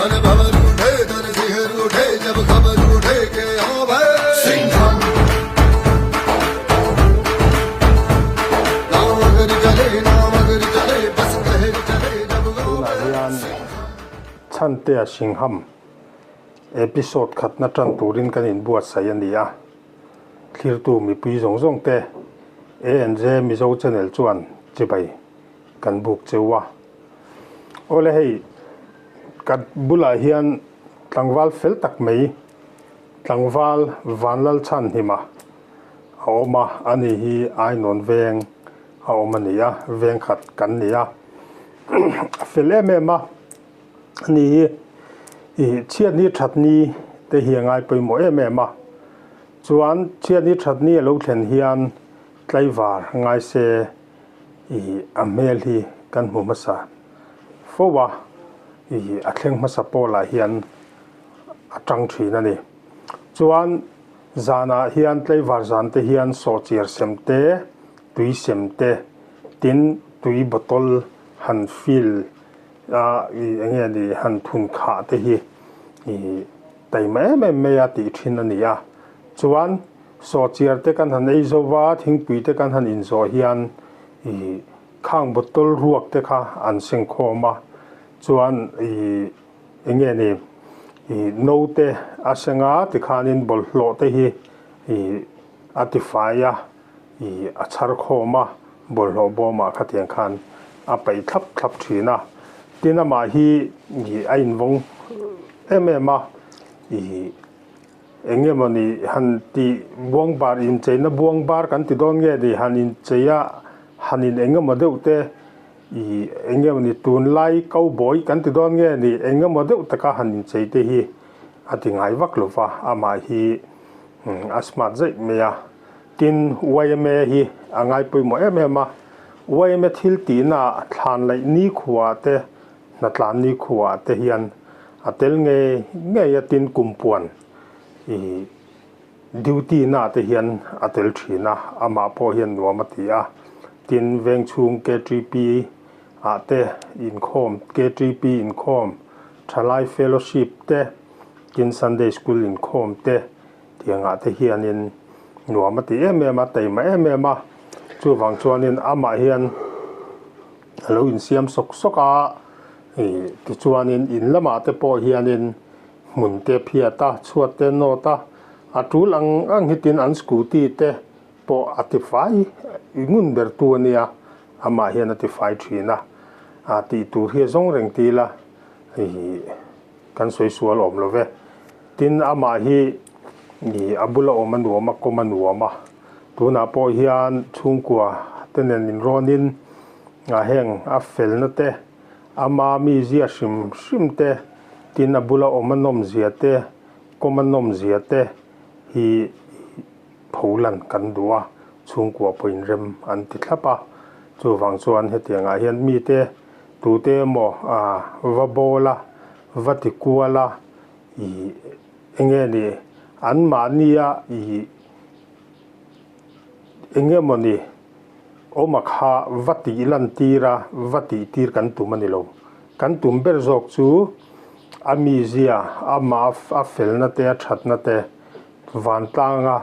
Tunah hian Chhantea Singham episode khatna tan turin kan inbuatsaih a ni a, thlirtu mipui zawng zawng te ANJ Mizo Channel chuan chibai kan buk cheu a. Awle hei ka bulah hian tlangval fel tak mai tlangval Vanlalchhanhima a awm a, ani hi Ainawn veng a awm a ni a, veng khat kan ni a, a fel em em a, ani hi ih chhiatni thatni te hi a ngai pawimawh em em a, chuan chhiatni thatni a lo thlen hian tlaivar ngai se ih a hmel hi kan hmu hmasa fo a, ih a thleng hmasa pawlah hian a tang thin a ni. Chuan zanah hian tlaivar zan te hian sawhchiar sem te, tui sem te, tin tui bottle han fill a ih eng nge ni han thun khah te hi ih taima em em mai a tih thin a ni a. Chuan sawhchiar te kan han ei zo va, thingpui te kan han inzawh hian ih khang bottle ruak te kha an sengkhawm a, chuan ih Eng nge ni ih naute a seng a tikhanin bawlhhlawh te hi ih a tifai a ih a chhar khawm a bawlhhlawh bawmah khatiang khan a paih thlap thlap thin a tin amah hi ih a invawng em em a ih eng nge mawni han tih buang bar incheina buang bar kan ti dawn nge ni han inchei a han in eng emaw deuh te. Ih, eng emaw ni tunlai cowboy kan ti dawn nge ni, eng emaw deuh taka han inchei te hi a ti ngai vak lo va, amah hi a smart zaih mai a. Tin, yma hi a ngai pawimawh em em a, yma thil tihna ah thlan laih nikhua te, hnatlan nikhua te hian a tel ngei ngei a, tin kumpuan ih Duty na te hian a tel thin a, amah pawh hian nuam a ti a. Tin, veng chhung KTP ah te inkhawm, KTP inkhawm, Thalai Fellowship te, tin Sunday School inkhawm te tiangah te hianin nuam a ti em em a, taima em em a. Chuvang chuanin amah hian a lo insiam sawk sawk a, ih tichuanin in lamah te pawh hianin Hmun te phiat a, chhuat te nawt a, a tul ang ang hitin an scooty te pawh a tifai ngun ber tu a nia, amah hian a tifai thin a, a tih tur hi a zawng reng ti ila ih kan sawi sual awm lo ve. Tin, amah hi ih a bula awm a nuam a, kawm a nuam a, tunah pawh hian chhungkua te nen inrawnin a heng a felna te, Ama mizia hrim hrim te, tin a bula awm a nawmzia te, kawm a nawmzia te hi pholan kan duh a, chhungkua pawhin rem an ti thlap a. Chuvang chuan hetiangah hian mite tute emaw va bawl a, va ti kual a, ih enge ni anmahnia ih enge mawni Awma kha va tih lan tir a, va tih tir kan tum a ni lo. Kan tum ber zawk chu a mizia, amah a felna te, a thatna te vantlanga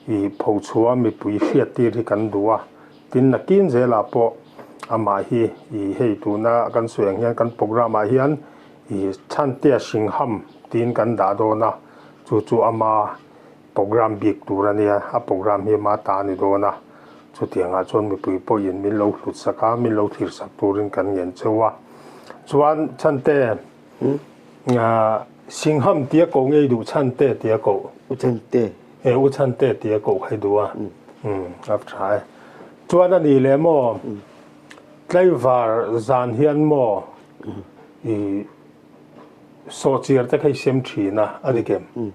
ih phochhuah a mipui hriat tir hi kan duh a. Tin, nakin zelah pawh amah hi ih hei tuna kan sawi ang hian kan programme ah hian ih Chhantea Singham tiin kan dah dawn a, chu chu ama Programme bik tur a nia, a programme hi ma ta a ni dawn a, chutiangah chuan mipui pawhin min lo hlut sak a, min lo thlir sak turin kan ngen cheu a. Chuan Chhante, Singham tia koh ngei duh Chhante tia koh? U Chhante. E, U Chhante tia koh khai duh a, a tha e. Chuan a ni leh maw, tlaivar zan hian maw, i sawhchiar te kha i sem thin a, a dik em?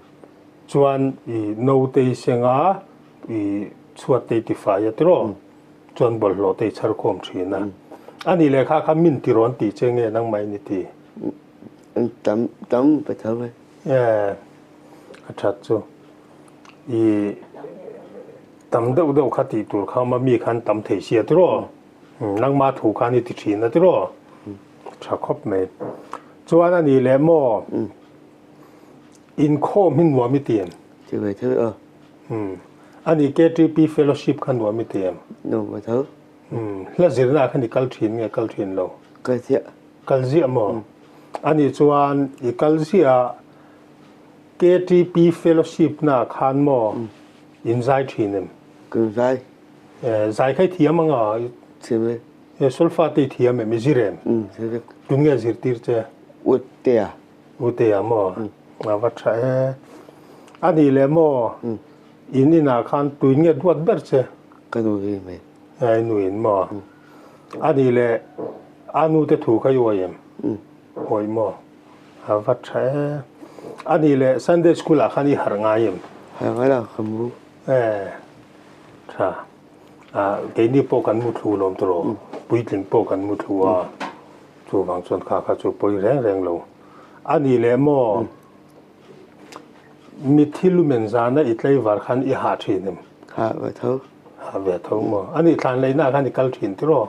Chuan i naute i seng a, i chhuat te i tifai a tiraw? Chuan bawlhhlawh te i chhar khawm thin a. A nih leh kha kha min ti rawn tih che nge nangmah in i ti? Tam tam pa tho e. E, a that chu. I tam deuh deuh kha tih tur kha ma mi khan tam thei sia tiraw? Nangmah thu khan i ti thin a tiraw? Tha khawp mai. Chuan a nih leh maw? Inkhawm hi nuam i ti em? Ti ve tho aw. Umm. A nih KTP fellowship kha nuam i ti em? Nuam ve tho. Umm. Hla zirna ah khan i kal thin nge kal thin lo? Kal ziah. Kal ziah maw? A nih chuan i kal ziah KTP fellowship na ah khan maw in zai thin em? Kan zai. Zai kha i thiam anga? Thiam e. He solfa te i thiam em? I zir em? Umm zir vek. Tun nge zirtir che? Utea. Utea maw? A va tha e. A nih leh maw? In inah khan tuin nge duat ber che? Ka nu hi mai. I nu in maw? A nih leh a nu te thu kha i uai em? Awih maw? A va tha e. A nih leh Sunday school ah khan i harh ngai em? Harh ngai lo, ka mu. E tha. Keini pawh kan mu thlu lawm tawh rawh. Puitling pawh kan mu thlu a. Chuvang chuan kha kha chu pawi reng reng lo. A nih leh maw? Mitthi lumen zana i tlaivar khan i hah thin em? Hah ve tho. Hah ve tho maw? A nih thlan laihna khan i kal thin tiraw?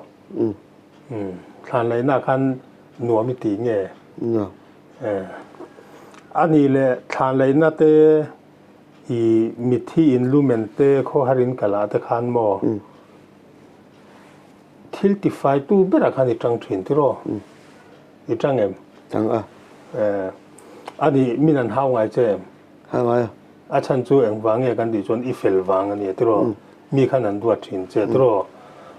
Thlan laihna khan nuam i ti nge? Nuam. A nih leh thlan laihna te i mitthi in lumen te khawhar in kal ah te khan maw? Thil tifaitu berah khan i tang thin tiraw? I tang em? Tang a. A nih min an hau ngai che em? Hau ngai a. A chhan chu engvang nge kan tih chuan i fel vang a nia tiraw? Mi khan an duat thin che tiraw?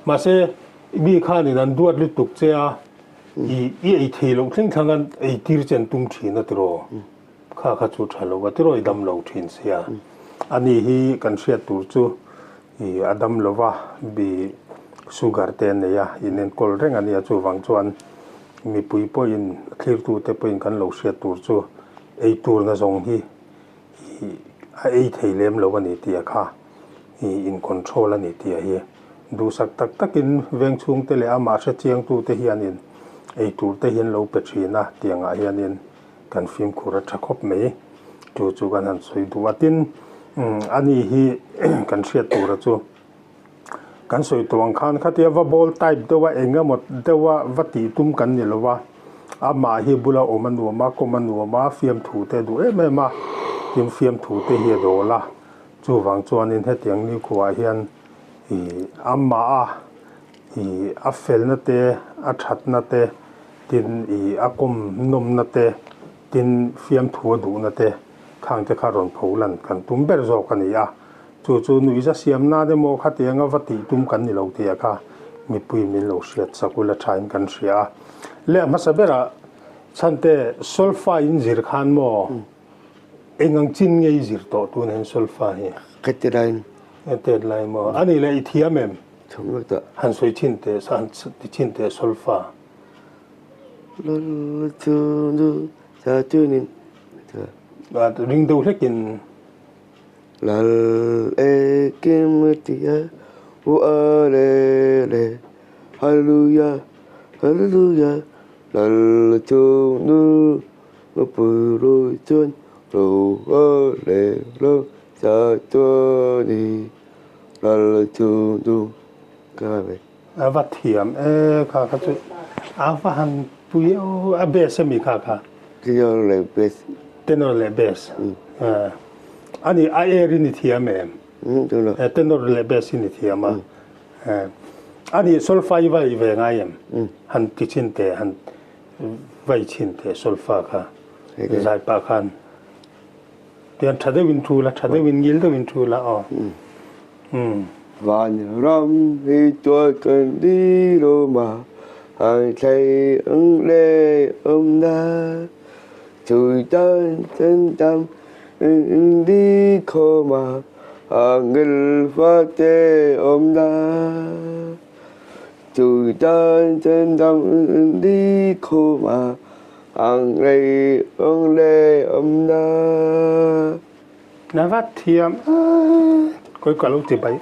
Mahse mi khanin an duat lutuk che a, i i ei thei loh thleng thleng an ei tir che an tum thin a tiraw? Kha kha chu tha lo a tiraw i dam lo thin sia. A ni hi kan hriat tur chu I a dam lo va, bi sugar te a nei a, inenkawl reng a nia chuvang chuan mipui pawhin thlirtute pawhin kan lo hriat tur chu ei turna zawng hi i a ei thei lem lo a ni tih a kha i in control a ni tih a hi duhsak tak takin veng chhungte leh amah hrechiangtute hianin ei tur te hi an lo pe thin a tiangah hianin Kan fimkhur a tha khawp mai. Chu chu kan han sawi duh a. Tin, ani hi kan hriat tura chu kan sawi tawh ang khan khatia va ball type deuh a eng emaw deuh a va tih tum kan ni lo va. Amah hi bula awm a nuam a, kawm a nuam a, fiamthu te a duh em em a. Tin, fiamthu te hi a dawl a. Chuvang chuanin hetiang nikhuaah hian ih amah a ih a felna te, a thatna te, Tin, i a kawm nawmna te, tin fiamthu a duhna te khang te kha rawn pho lan kan tum ber zawk a ni a. Chu chu nuihza siam nan emaw khatianga va tih tum kan ni lo tih kha mipui min lo hriat sak ula thain kan hria a. Le a hmasa berah chhante solfa in zir khan maw eng ang chin nge i zir tawh tun hian solfa hi? Ka ti lai. Ka ti lai maw? A nih leh i thiam em? Thiam lo tawh. Han sawi chin teh, han ti chin teh solfa. Ring deuh hlekin. Lal e kim tia u a le le Hallelujah Hallelujah Lal chung nu pu ru chuan ru a le lo cha chua ni Lal chung nu ka ve. A va thiam e kha kha chu a va han pui aw a bass ami kha kha. Tenor leh bass. Tenor leh bass. Ani a air in i thiam em? Tenor leh bass in i thiam a. Ani solfa i vai ve ngai em? Han ti chhin teh han vai chhin teh solfa kha zai pah khan. Tian tha deuhin thu la, tha deuhin ngil deuhin thu la aw. Van ram hi tual kan di lo ma, hàng thầy ứng lê ôm na, chui tan chân tâm đi khô mà, hàng ngil pha tê ôm na, chui tan chân tâm đi khô mà, Ang rei ung le um na. Na va thiam a koi ka lo ti bai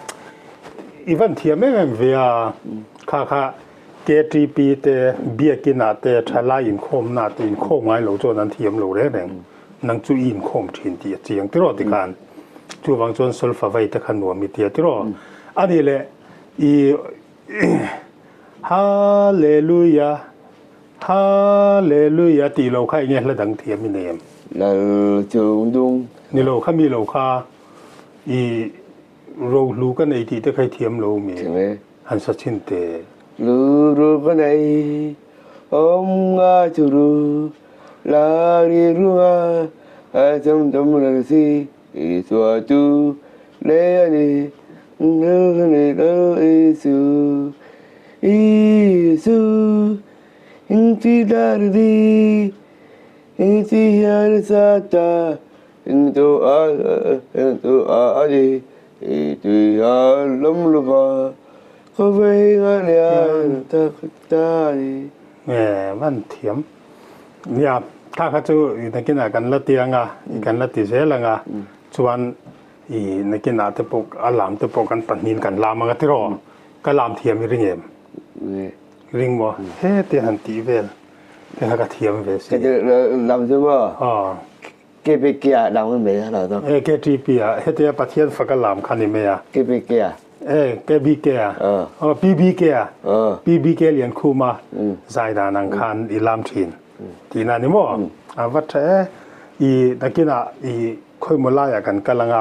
i van thiam em em ve a kha kha KTP te biakin ah te thalai inkhawm na te inkhawm ngai lo chuan an thiam lo reng reng nang chu i inkhawm thin tih a chiang tiraw tikhan chuvang chuan solfa vai te kha nuam i tia tiraw ani leh i Hallelujah. Hallelujah tih lo kha enge hla dang thiam i nei em? Lal chung dung. Ni lo kha mi lo kha i rohlu ka nei tih te kha i thiam lo mi? Thiam e. Han sa chhin teh. Lu ru ka nei awm nga chu ru la ri runga a cham cham la si i chua chu le ani lal ni lal isu isu in ti dar di in ti hian sa ta in tu a in tu a ani i tui a lam lova khawvel a lian tak ta ni. Nge van thiam. Nia, tha kha chu nakinah kan la ti anga, kan la ti zel anga, chuan i nakinah te pawh a lam te pawh kan pahnihin kan lam anga tiraw? Ka lam thiam i ring em? Ring maw? Heti han tih vel te kha ka thiam ve si. Ka lam chu maw? KPK ah lam kan bei lo to. E KTP ah hetia Pathian faka lam kha ni mai a. KPK ah. E KBK ah. Oh PBK ah. PBK lian khuma zai dan ang khan i lam thin. Ti na ni maw? A va tha e. I nakinah i khawimaw laiah kan kal anga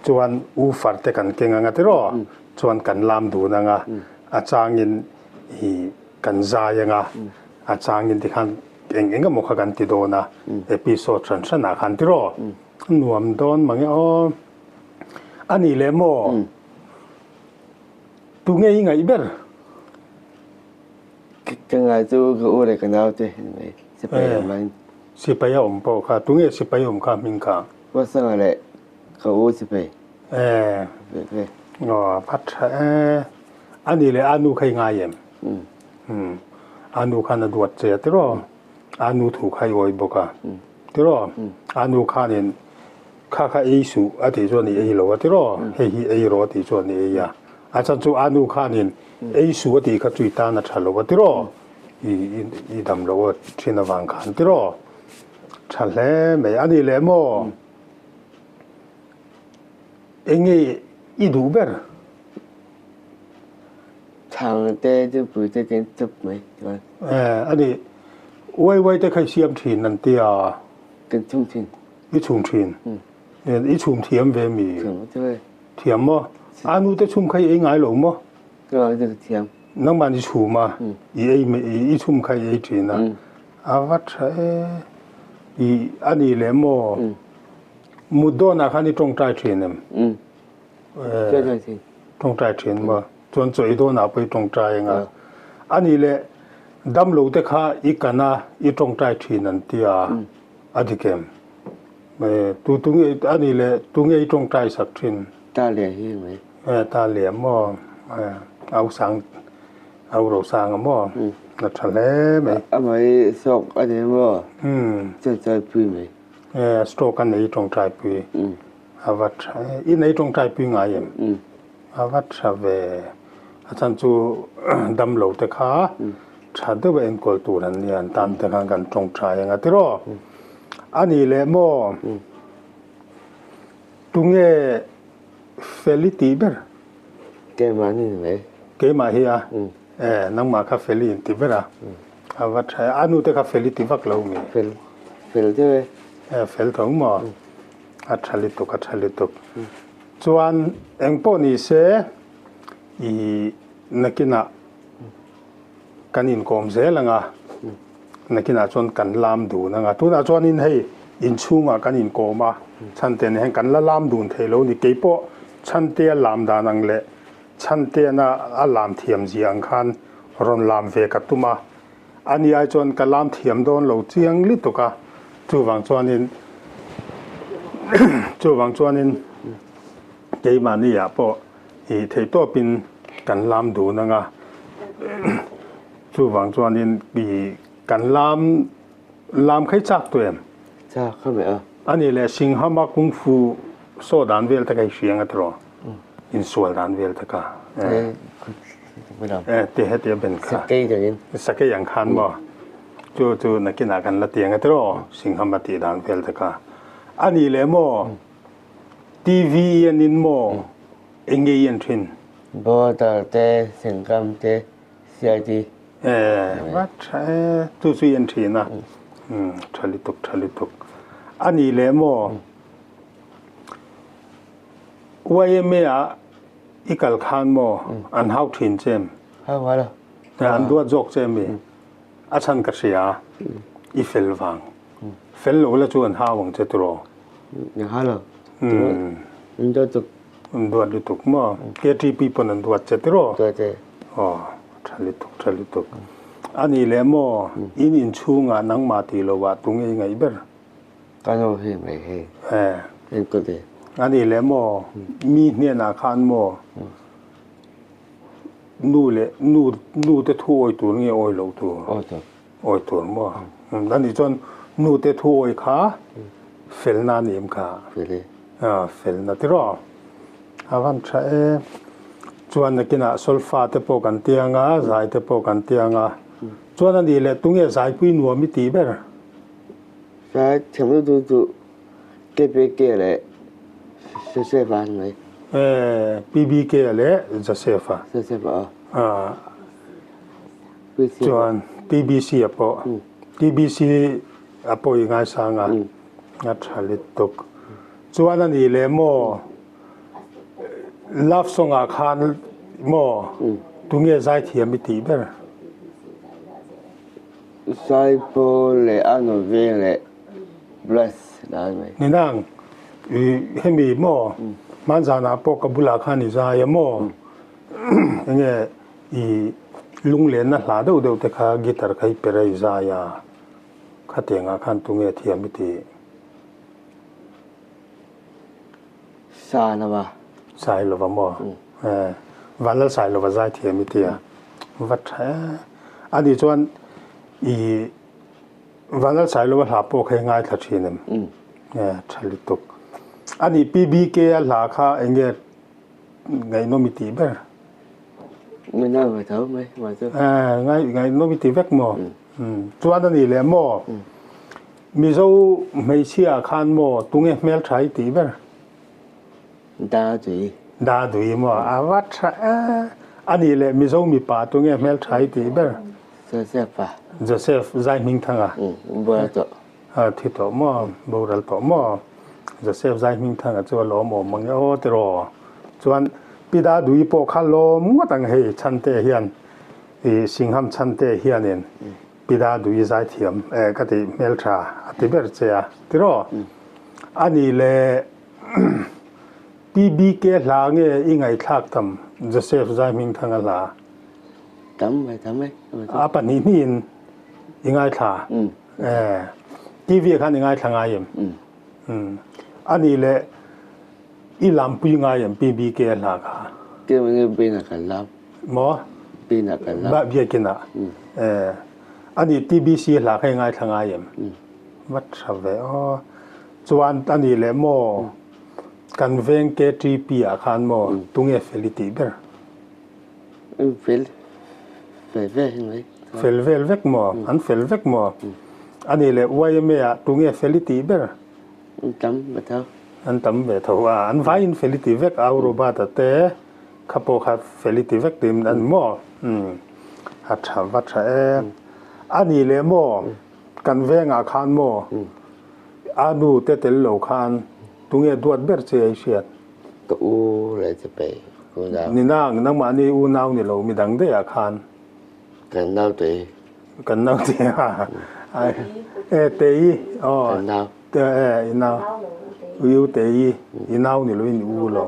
chuan u far te kan keng anga tiraw chuan kan lam dun anga a changin i kan zai anga a changin tikhan Eng eng emaw kha kan ti dawn a, episode hran hran ah khan tiraw nuam dawn mange aw. A nih leh maw tunge i ngaih ber? Ka ngai chu ka u leh ka nau te ni mai, sipai awm laiin. Sipai a awm pawh kha, tunge sipai awm kha hming kha? Ruatsanga leh ka u sipai. E. Aw, va tha e. A nih leh a nu kha i ngai em? Umm a nu khan a duat che a tiraw? A nu thu kha i awi bawk a tiraw? A nu khanin kha kha ei suh a tih chuan i ei lo a tiraw? Hei hi ei rawh a tih chuan i ei a. A chhan chu a nu khanin ei suh a tih kha chu i tan a tha lo a tiraw? I i dam lo a thin avang khan tiraw? Tha hle mai a nih leh maw? Enge i duh ber? Thang te thingpui te kan chawp mai chuan. Eh ani uai uai te kha i siam thin an tia. Kan chhum thin. I chhum thin. I chhum thiam ve mi? Thiam te ve. Thiam maw? A nu te chhum kha i ei ngai lo maw? Ka te thiam. Nangman i chhum a i ei i chhum kha i ei thin a. A va tha e. I ani leh maw? Mut dawnah khan i tawngtai thin em? Tawngtai thin maw? Chuan chaw i dawnah pawh i tawngtai anga. A nih leh damlo te kha i kan a, i tawngtai thin an ti a, a dik em? Tu tu nge a nih leh tu nge i tawngtai sak thin? Ta lian hi mai. Ta lian maw? Au sang au ro sang a maw? A tha hle mai. A mai sawk a ni maw? Tawngtai pui mai. Stroke a nei tawngtai pui. A va tha e. I nei tawngtai pui ngai em? A va tha ve. A chhan chu dam lo te kha tha deuh a enkawl tur an nia an tan te khan kan tawngtai anga tiraw? A nih leh maw? Tunge fel i tih ber? Keimah ni mai. Keimah hi a? E, nangmah kha fel i inti ber a. A va tha e. A nu te kha fel i ti vak lo mi? Fel, fel deuh e. E, fel tho maw? A tha lutuk, a tha lutuk. Chuan engpawh ni se i nakinah kan inkawm zel anga, nakinah chuan kan lam dun anga. Tunah chuanin hei inchhungah kan inkawm a, Chhante nen hian kan la lam dun thei lo ni. Keipawh Chhantea lam dan ang leh Chhanteana a lam thiam zia ang khan rawn lam ve ka tum a. Ani ai chuan ka lam thiam dawn lo chiang lutuk a, chuvang chuanin chuvang chuanin keimahni ah pawh ih theihtawpin kan lam dun anga, chuvang chuanin ih kan lam lam kha i chak tawh em? Chak kha meh a. Ani leh Singhama Kung Fu saw dan vel te kha i hria anga tiraw? Insual dan vel te kha. E ti heti a ben kha. Sakei dangin. Sakei ang khan maw? Chu chu nakinah kan la ti ang a tiraw? Singham a tih dan vel te kha. A nih leh maw? TV i en in maw? Eng nge i en thin? Border te, Singkam te, CID. E va tha e, chu chu i en thin a. Umm tha lutuk tha lutuk. A nih leh maw YMA ah i kal khan maw an hau thin che em? Hau ngai lo. An duat zawk che mi? A chhan ka hria i fel vang. Fel lo la chu an hau ang che tiraw? An hau lo. An duat tuk. An duat lutuk maw? KTP pawn an duat che tiraw? Duat e. Aw, tha lutuk, tha lutuk. A nih leh maw, in inchhungah nangmah tih lohah tunge i ngaih ber? Ka nu hi mai hei. E. Enkawl e. A nih leh maw, mi hnenah khan maw, nu leh nu nu te thu awi tur nge awi loh tur? Awi tur. Awi tur maw? A nih chuan nu te thu awi kha felna a ni em kha? Fel e. A felna tiraw? A van tha e. Chuan nakinah solfa te pawh kan tiang a, zai te pawh kan tiang a. Chuan a nih leh tunge zaipui nuam i tih ber? Zai thiam lutuk chu KPK leh Joseph a ni mai. E, PBK leh Joseph a. Joseph a. A. Chuan TBC a pawh. TBC a pawh i ngaisang a. A tha lutuk. Chuan a nih leh maw love song ah khan maw tunge zaithiam i tih ber? Saipawl leh a nuve leh Bless la mai. Ninang i hemi maw hmanzanah pawh ka bulah khan i zai a maw enge i lunglenna hla deuh deuh te kha guitar kha i per a i zai a khatiangah khan tunge thiam i tih? Sailova. Sailova maw? Eh, Vanlal Sailova zai thiam i tia. Va tha e. A nih chuan i Vanlal Sailova hla pawh kha i ngaithla thin em? Eh, tha lutuk. A nih PBK a hla kha eng nge ngaihnawm i tih ber? Ngaihnawm ve tho mai, mai chu. Eh, ngai ngaihnawm i ti vek maw? Chuan a nih leh maw? Mizo hmeichhia khan maw tunge hmeltha i tih ber? Dadui. Dadui maw a va tha e. A nih leh Mizo mipa tunge hmeltha i tih ber? Joseph a. Joseph Zaihmingthanga. Boral tawh. A thi tawh maw? Boral tawh maw? Joseph Zaihmingthanga chu a lawm awm mang e aw tiraw. Chuan Pi Dadui pawh kha lawm ngawt ang hei Chhante hian i Singham Chhante hianin Pi Dadui zaithiam eh ka tih hmeltha a ti ber che a tiraw? A nih leh PBK hla nge i ngaihthlak tam Joseph Zaihmingthanga hla? Tam mai tam mai. A pahnihnihin i ngaithla? Eh TV ah khan i ngaithla ngai em? A nih leh i lampui ngai em PBK hla kha? Biakinah kan lam. Maw? Biakinah kan lam. Biakinah. Eh a nih TBC hla kha i ngaithla ngai em? Va tha ve aw. Chuan a nih leh maw kan veng KTP ah khan maw tunge fel i tih ber? Fel fel vel hi mai. Fel vel vek maw? An fel vek maw? A nih leh YMA ah tunge fel i tih ber? An tam ve tho. An tam ve tho a, an vaiin fel i ti vek a, Au Robert-a te kha pawh kha fel i ti vek tiin an maw? Umm a tha va tha e. A nih leh maw kan vengah khan maw a nu te tel lo khan tunge duat ber che i hriat? Ka u leh che pei ka unau. Ni nang, nangmahni unau ni lo midang daihah khan. Kan nau tei. Kan nau tei a. E tei aw. Kan nau. E i nau. U tei i nau ni lo in u lo.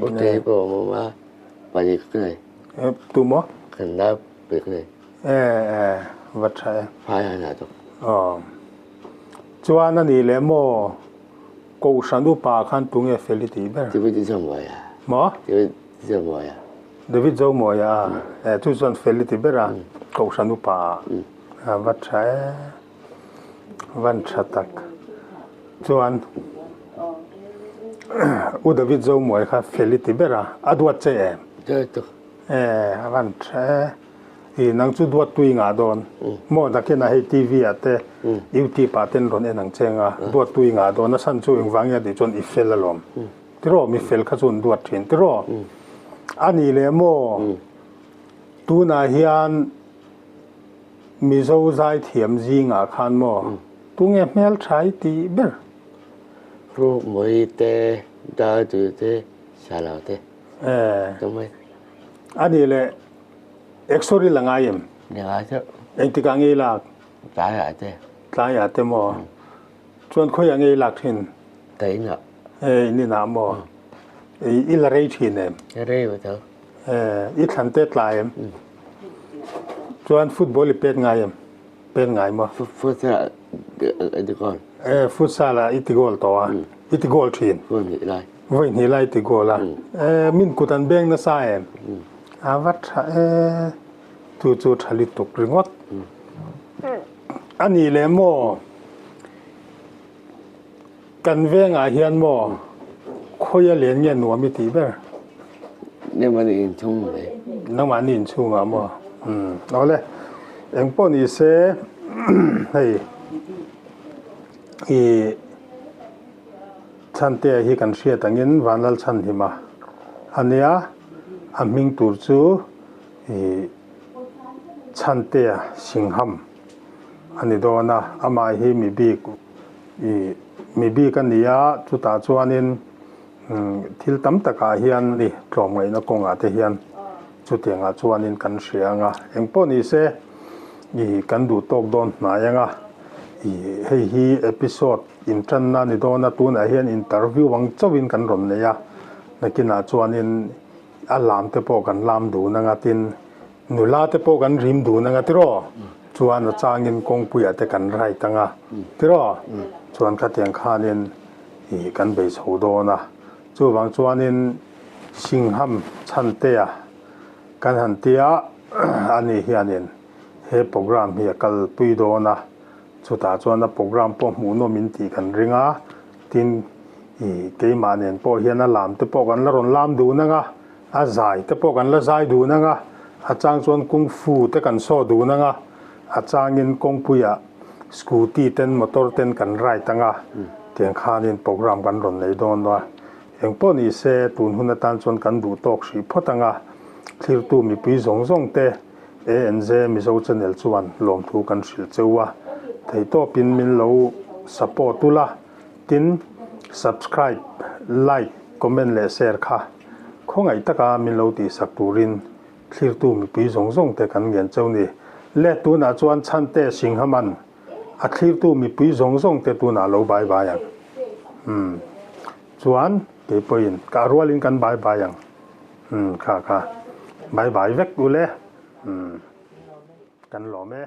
U tei pawh awm awm a pahnih ka nei. E tu maw? Kan nau pahnih ka nei. E e va tha e. Phai a hna tuk. Aw. Chuan a nih leh maw Kohhran upa khan tunge fel i tih ber? David Zomuaia. Maw? David Zomuaia. David Zomuaia a, e chu chuan fel i ti ber a, Kohhran upa ah. A va tha e, van tha tak. Chuan U David Zomuaia kha fel i ti ber a, a duat che em? Duat tuk. E, a van tha e. I nang chu duat tui ngah dawn maw nakinah hei TV ah te YouTube ah ten rawn en ang che anga duat tui ngah dawn a chhan chu engvang nge tih chuan i fel alawm tiraw mi fel kha chu an duat thin tiraw a nih leh maw. Tunah hian Mizo zaithiam zingah khan maw tunge hmeltha i tih ber? Rukmui te, Dadu te, Salo te. Tumai. A nih leh X-ray la ngai em? Ni ngai chauh. Engtikah nge i lak? Tlaiah te. Tlaiah te maw? Chuan khawiah nge i lak thin? Ka inah. E, in inah maw? I la rei thin em? Rei ve tho. E, i thlan te tlai em? Chuan football i pet ngai em? Pet ngai maw? Futsal i ti goal. E, futsal ah i ti goal tawh a? I ti goal thin? Vawi hnih lai. Vawi hnih lai i ti goal a? E, min kut an beng nasa em? A va tha e, chu chu tha lutuk ringawt. A nih leh maw? Kan vengah hian maw khawi a len nge nuam i tih ber? Nangmahni inchhung mai. Nangmahni inchhungah maw? Umm awle eng pawh ni se hei i Chhantea hi kan hriat angin Vanlalchhanhima a nia, a hming tur chu i Chhantea Singham a ni dawn a, amah hi mi bik i mi bik a ni a, chutah chuanin thil tam takah hian ni tlawmngaihna kawngah te hian chutiangah chuanin kan hria ang a, engpawh ni se i kan duh tawk dawn hnai ang a, i hei hi episode intanna a ni dawn a, tunah hian interview ang chauhin kan rawn nei a, nakinah chuanin a lam te pawh kan lam dun ang a, tin Nula te pawh kan rim dun anga tiraw? Chuan a changin kawngpuiah te kan right anga tiraw? Chuan khatiang khanin ih kan bei chho dawn a. Chuvang chuanin Singham Chhantea kan han tia ani hianin he program hi a kalpui dawn a. Chutah chuan a program pawh hmuhnawm in tih kan ring a. Tin ih keimah nen pawh hian a lam te pawh kan la rawn lam dun anga. A zai te pawh kan la zai dun ang a, a chang chuan kung fu te kan saw dun ang a, a changin kawngpuiah scooty ten motor ten kan ride ang a, tiang khanin program kan rawn nei dawn a. Engpawh ni se tun hun atan chuan kan duh tawk hrih phawt ang a, thlirtu mipui zawng zawng te ANZ Mizo Channel chuan lawmthu kan hrilh cheu a, theihtawpin min lo support ula, tin subscribe, like, comment leh share kha Khawngaih taka min lo tihsak turin thlirtu mipui zawng zawng te kan ngen cheu ni. Le tunah chuan Chhante Singhaman a thlirtu mipui zawng zawng te tunah lo bai bai ang. Umm. Chuan kei pawhin ka rualin kan bai bai ang. Umm kha kha. Bai bai vek u le. Umm. Kan lawm e.